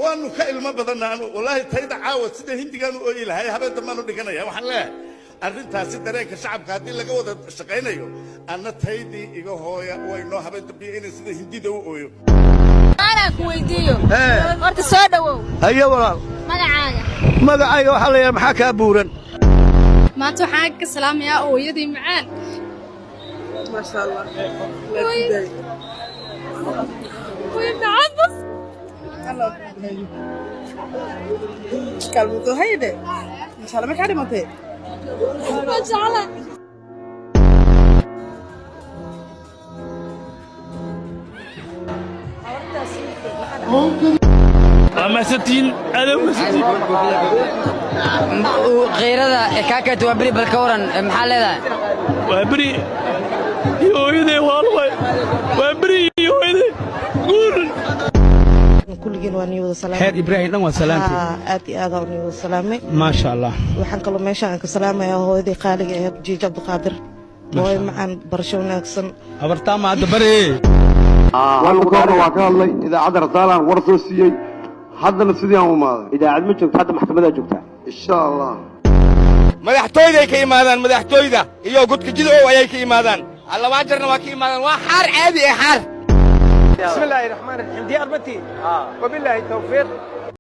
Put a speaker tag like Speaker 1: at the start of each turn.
Speaker 1: Waanu ka ilmo badanna anu, wallaahi tayda caawa sida Hindigaan u ooyi lahay, habeen dambaanu dhiganaya. Waxaan leeyahay, arrintaasi dareenka shacabka haddii laga wada shaqaynayo, anna taydii iga hooya, way noo habeen dambiya inay sida Hindida u ooyo.
Speaker 2: Anaa ku weydiiyo horta, soo dhowow.
Speaker 3: Haye walaal.
Speaker 2: Magacaaga?
Speaker 3: Magacayga waxaa la yidhaha maxaa kaa buuran.
Speaker 4: Maanta waxaan ka salaamayaa hooyadii macaan.
Speaker 5: Maasha Allah.
Speaker 4: Hooyo macaan bas.
Speaker 5: Allah ku daayo. Kaalmuto hayde. Masha Allah, maxaa dhimatay?
Speaker 4: Maasha Allah.
Speaker 6: Waa mahadsantihiin, aad u mahadsantihiin.
Speaker 7: Khayrada kaa keenta waa beri, bal ka waran, maxaa leedahay?
Speaker 6: Waa beri iyo hooyaday waalway, waa beri iyo hooyaday guur.
Speaker 8: Kulligiin waa nii wada salaamay.
Speaker 9: Xeer Ibraahim dhan waa salaantay.
Speaker 8: Haa, aad iyo aad aan nii wada salaamay.
Speaker 9: Maasha Allah.
Speaker 8: Waxaan kaloo meesha aan ka salaamayaa hooyadii qaaliga ahayd, Jiij Cabdiqaadir, hooyo macaan, barasho wanaagsan.
Speaker 9: Habartaa ma hadda bare.
Speaker 10: Warka waa ka hadlay idaacadda Rasaalaan, war soo siiyey, haddana sidii aan u imaaday.
Speaker 11: Idaacad ma joogto hadda, maxkamadaa joogtaa.
Speaker 10: Insha Allah.
Speaker 12: Madaxtooyday ka imaadaan, madaxtooyda iyo godka Jidcow ayay ka imaadaan, labaa jarna waa ka imaadaan, waa xaar caadi eh, xaar.
Speaker 13: بسم الله الرحمن الرحيم، diyaar ma tihin؟ وبالله التوفيق.